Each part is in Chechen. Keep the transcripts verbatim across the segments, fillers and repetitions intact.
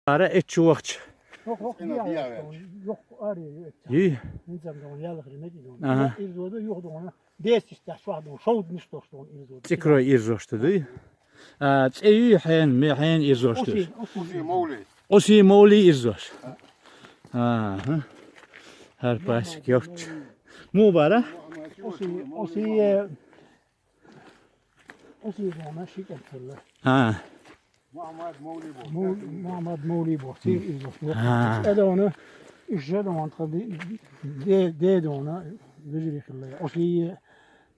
Ара эччу вахча. Йох, йох, Цена я, бияваьлча. Йох, ари, ю, эчча. Ю. Низам дон, ялах ремеди дон. Ага. Ирзода, йох дон. Десять тас вах дон, шоуд ниш тош дон, ирзода. Цикрой ирзош ту, ду? А, цӀе ю хьен, ме хьен ирзош ту. Оси, оси. Оси мовли. Оси мовли ирзош. Ага. Хар пасик йохч. Му бара? Оси, оси, э, оси дон, шикам цалла. А. Мухаммад Мовли бо. Мов-, Мухаммад Мовли бо. Сир из бо. А. Эдона, ишедона, тха де, де, дедона, вежри хилла. Оси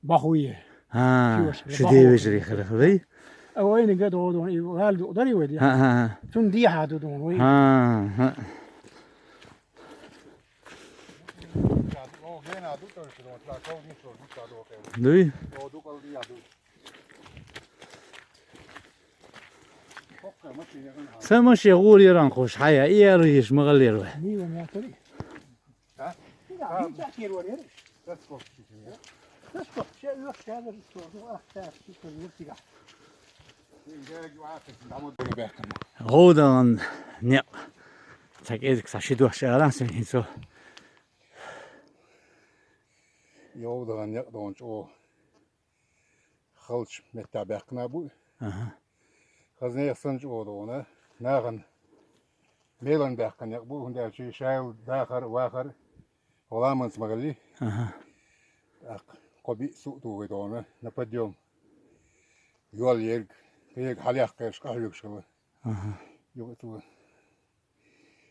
бахуе. А, ши ваш ши хилла, де бахуе. Вежри хилла, хилла? А, вайни гадо дон, и вал ду, дари вайди. А, а, а. Цун ди ха ду дон, вай. А, а. Дуй? Са маши гӀур яран хуш, хьая, и яр йиш магӀал яр вай. ГӀовдалан некъ. Цхьа кӀезиг са ши дош аран сен хӀинцо. ГӀовдалан некъ дон чӀо. Халча метта баьккхина бу. Аха. Хазне санчӀо дона. Наган мелан баьккхина некъ бу, хӀунда аьлча шайл дахар, вахар, гӀуламанца магӀалли. Аха. ТӀаккха кхо биъ суъ тугӀи дона, на подъём. Йол ерг, кхега хьаляккхарш, къахьоьгуш хила. Аха. Юкъа ту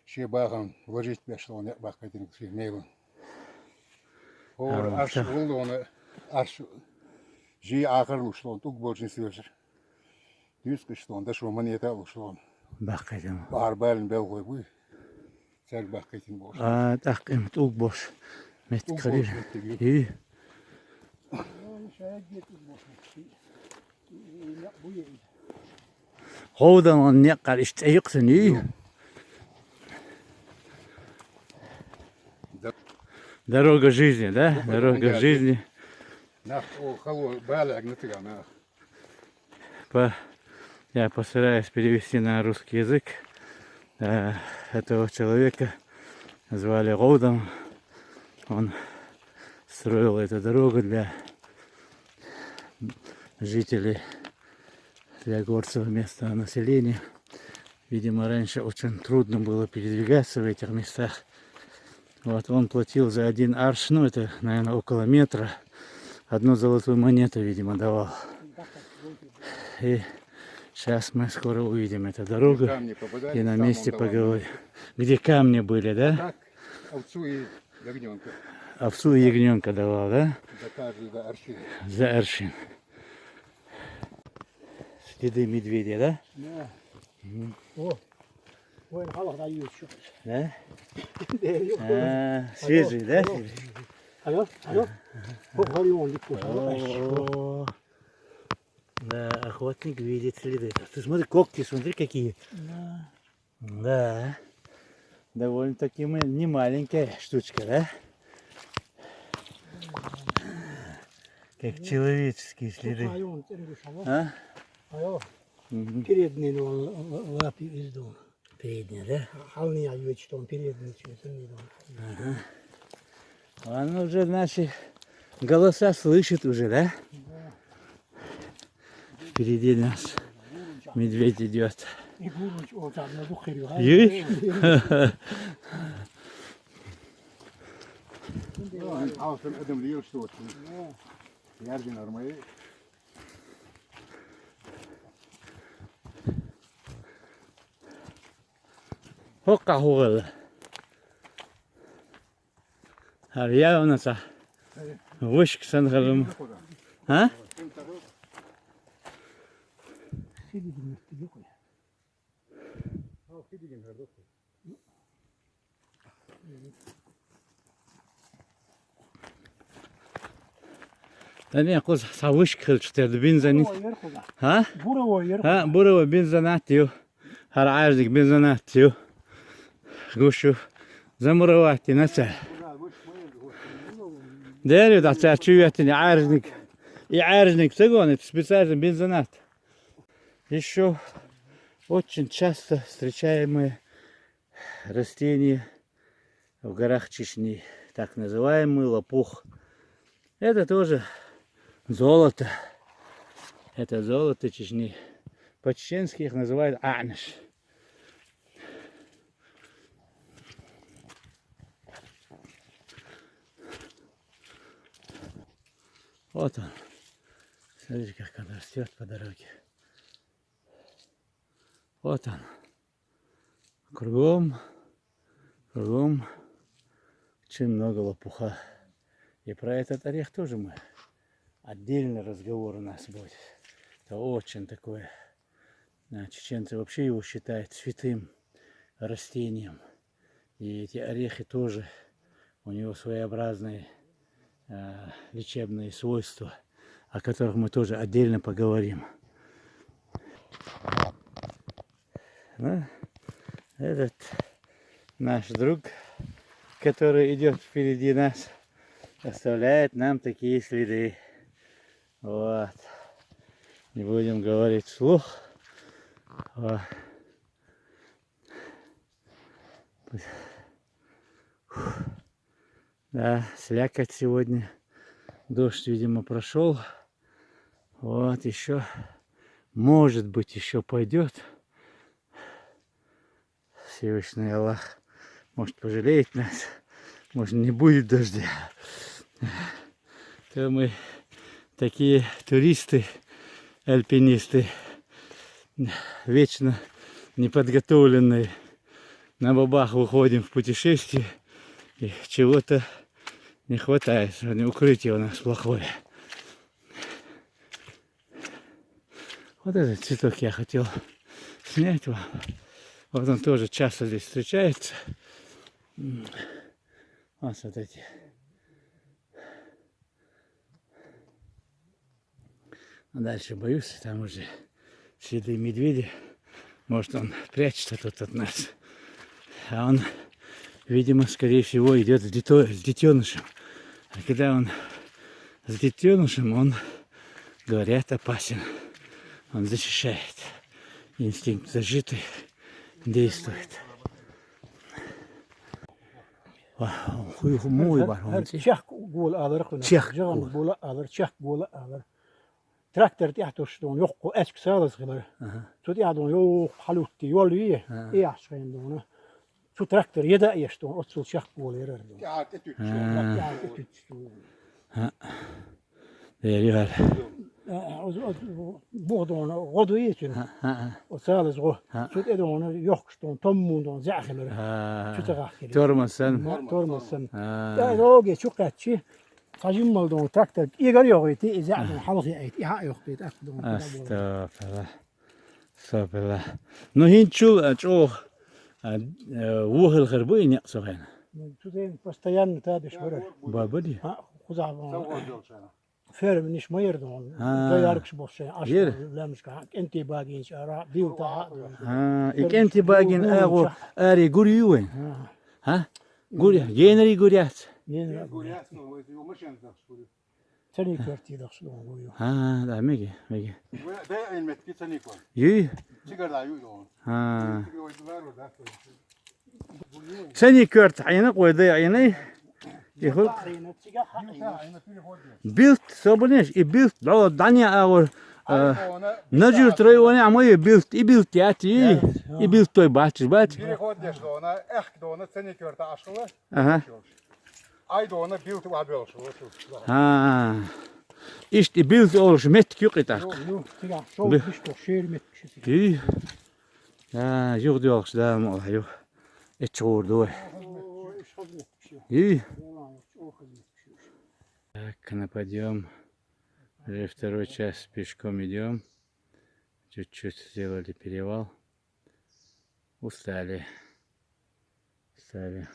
ши бахан вложить беш дона, некъ баккхайтина ши мелан. ХӀора Ага, арш та. Гул дона, арш жи ахар луш дона, тӀуг болчун сиржа. Дюскаш дона, дашо монета луш дона. Баккхайтина. Бахар балин белгой буй. Царг баккхайтина бош. А, тӀаккха им тӀуг бош. Меттиг ТӀуг хари. Бош меттиг ю. И. ГӀовдалан некъ кхар иштта тӀеюкъсани. Ю. Дорога жизни, да? Дорога жизни. Нах, о, хало, баляг на тыга, нах. По-, я постараюсь перевести на русский язык, э, этого человека. Звали Голдом. Он строил эту дорогу для жителей, для горцев, местного населения. Видимо, раньше очень трудно было передвигаться в этих местах. Вот он платил за один арш, ну, это, наверное, около метра, одну золотую монету, видимо, давал. И сейчас мы скоро увидим эту дорогу и на месте поговорим. Где камни были, да? Так, овцу и ягнёнка. Овцу и ягнёнка давал, да? За каждый, за аршин. За аршин. Следы медведя, да? Да. Мгм. О. Ой, халах да ещё. Да? Да, ещё. А, свежий, да? Алло, алло. Алло, алло. О, говорю, он легко. О, о. Да, охотник видит следы. Ты смотри, когти, смотри, какие. Да. Да. Довольно-таки мы-, не маленькая штучка, да? Как человеческие следы. А? Мгм. Передний, ну, л-, л-, лапы из дома. Передний, да? Хални я вычтом, передний чё-то не дом. Ага. Он уже наши голоса слышит уже, да? Да. Впереди нас медведь идёт. И гурунч, о, там, на духе, а? Ей? Ну, а вот там, это, блин, что вот, ну, я же нормально. Хокка хугала. Гьар явна ца. Вышка сан халам. А? Да не, куз са вышка хилча тер бензонит. Буровой верху, да. А? Буровой верху. А, буровой бензонит ю. Гьар гӀаждик бензонит ю. Гушу. Замуровать наца. Дери да ца чуятни гӀаждик. И гӀаждик ца гонит, специально бензонит. Ещё очень часто встречаемые растение в горах Чечни, так называемый лопух. Это тоже золото. Это золото Чечни. По-чеченски их называют аниш. Вот он. Смотрите, как он растет по дороге. Вот он. Кругом, кругом очень много лопуха. И про этот орех тоже мы отдельный разговор у нас будет. Это очень такое. А, чеченцы вообще его считают святым растением. И эти орехи тоже, у него своеобразные э, лечебные свойства, о которых мы тоже отдельно поговорим. Ну, этот наш друг, который идет впереди нас, оставляет нам такие следы. Вот. Не будем говорить вслух. Вот. Да, слякоть сегодня. Дождь, видимо, прошел. Вот еще, может быть, еще пойдет. Всевышний Аллах, может, пожалеет нас. Может, не будет дождя. То мы такие туристы, альпинисты, вечно неподготовленные. На бабах выходим в путешествие, и чего-то не хватает. Сегодня укрытие у нас плохое. Вот этот цветок я хотел снять вам. Вот он тоже часто здесь встречается. М. Вот смотрите. А дальше боюсь, там уже следы медведя. Может, он прячется тут от нас. А он, видимо, скорее всего, идет с, дето- с детенышем. А когда он с детенышем, он, говорят, опасен. Он защищает. Инстинкт защиты действует. Ва, хуй хумуй бар, хэр он чи. Чех гол алар хуна. Чех Жаган гол. Гол алар, чех гол алар. Трактор тяхтуш дон, ёкку эск салас хилар. Аха. Цу тяхдон ёк халутти ёл вие. Аха. Э ашхен дона. Цу трактор еда еш дон, отсул чех гол ерер дон. Тяхт этүт. Аха. Тяхт этүт дон. Ха. Дери бар. Э, оз, оз, бу дон, году ечен. Ха, ха, ха. О салас го. Ха. Цу эдон, ёкш дон, том мун дон, зяхилар. Ха. Цу тагах хилар. Тормозсан. Ма-, тормозсан. Ха. Э, роге чукатчи. Сажим мал дон трактор игар ёгыйты, изя дон халхи айт, иха ёгты, так дон. Астафирулла. Астафирулла. Ну, хинчул, а, чох, а, э, вухыл хыр бу ине сохен. Ну, тут им постоянно та деш бара. Ба, ба ди? А, хуза бон. Ферм ниш майер дон. А. Дояркш болше, аш Ер. Лемшка, энти багин чара, бил та. А, и Ферм кенти багин ниш агу, ча. Ари гурюен. А. Ха? Гуря, генри гуряц. Генри гуряц. Цени квартирах шулгую. А, да, меги, меги. Дай айметки цени квар. Ю? Цигар да ю дон. А. Цени кварт айна койда айна. Ихул. Билт собунеш и билт дала дания агур. Нажур трой они амой билт и билт яти. И билт той бачиш бач. Переходишь дона, эх дона цени кварта ашла. Аха. Ай дона билт ва бёлш. А. Ишти билт олш мет кюкитак. Ю, ю, тига, шо Бе- бишко шер мет кши. И. А, юг дёлш да мо ю. Эчгур дуй. И. Так, на подъем. Уже второй час пешком идем. Чуть-чуть сделали перевал. Устали. Устали.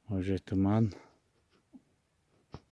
Уже туман.